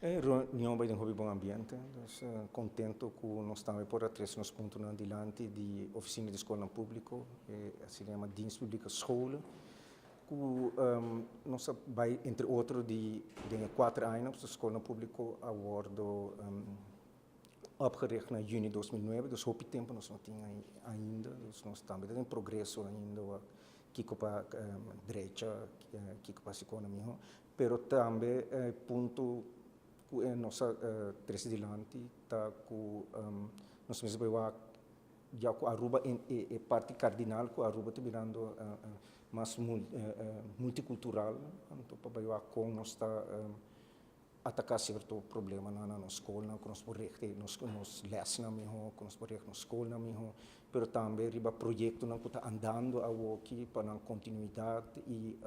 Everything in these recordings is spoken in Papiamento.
E reunion a bay den hopi bon ambiente, dus contento cu nos tambe por a trece nos puntonan dilanti di Oficina di Scolnan Publico, asina yama Dienst Publieke Scholen, cu nos a bay entre otro di den e 4 añanan cu scolnan publico a wordo opgericht na juni 2009, dus hopi tempo nos no tin ainda, dus nos tambe ta den progreso ainda, kico pa drecha, kico pa haci miho, pero tambe punto cu nos a trece dilanti ta cu nos mes bay ya cu Aruba e parti cardinal cu Aruba ta birando mas multicultural, anto pa bay con nos ta ataca cierto problema na scol, cu nos por richt nos lesnan miho, cu nos por richt nos scolnan miho, pero tambe riba proyectonan cu ta andando awoki pa nan continuidad y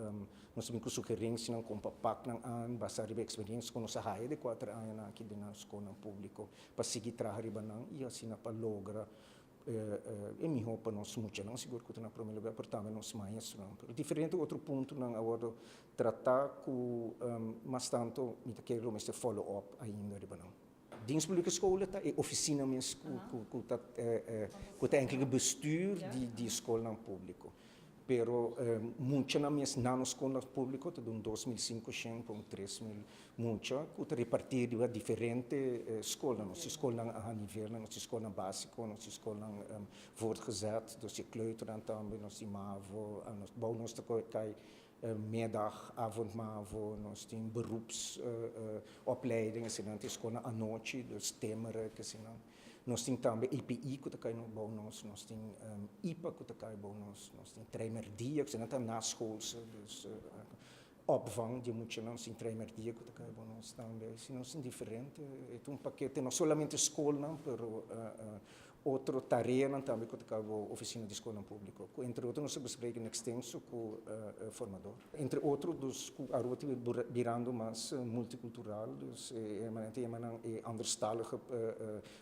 nos tin sugerencianan con pa pak nan aan, basa riba experiencia cu nos a haya di 4 aña aki den scol publico, pa sigui traha riba nan y asina pa logra e miho pa nos muchanan, sigur cu na prome lugar, pero tambe nos maestronan. Pero diferente otro puntonan a wordo trata cu mas tanto mi ta kere mester follow up ainda riba nan. Dienst Publieke Scholen ta e oficina mes cu ta eigenlijk bestuur di scolnan publico. Pero muchanan mes na nos scol publico ta un 2.500 pa un 3.000 mucha cu ta reparti den diferente scol. Nos scol a nivel, nos scol basico, nos scol voortgezet, dus e kleuter tambe, nos mavo, nos bou nos ta cay middag, avond mavo, nos tin beroepsopleiding, asina, tin scol anochi, dus timmeren, asina. Nos tin tambe EPI cu ta cay bou nos, nos tin IPA cu ta cay bou nos, nos tin Traimerdia, cu ta naschoolse, dus opvang di muchanan, nos tin Traimerdia cu ta cay bou nos tambe. Asina, nos tin diferente, e un pakete, no solamente scol, pero otro tarea tambe cu ta oficina di scol publico. Entre otro, nos a bespreken in extenso cu e formador. Entre otro, dus Aruba ta birando mas multicultural, dus e anderstalige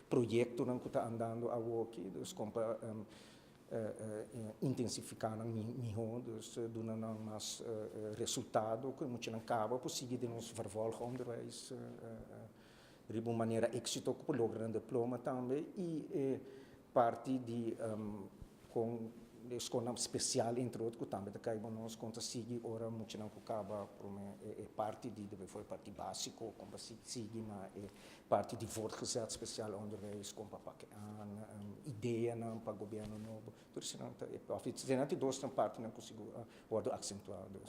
proyectonan cu ta andando awoki, dus con pa intensifica nan miho, dus duna nan mas resultado, cu muchanan caba por sigui den nos vervolgonderwijs riba un manera exito cu logra un diploma tambe y parti di con scol special, entre otro, cu tambe ta cay nos con ta sigui ora muchanan cu caba e parti di bijvoorbeeld parti basico, con pa sigui na e parti di voortgezet speciaal onderwijs, con pa pak aan ideeën pa gobierno nobo. Dus nan ta, of het zijn dos parti nan consigo worden accentuado.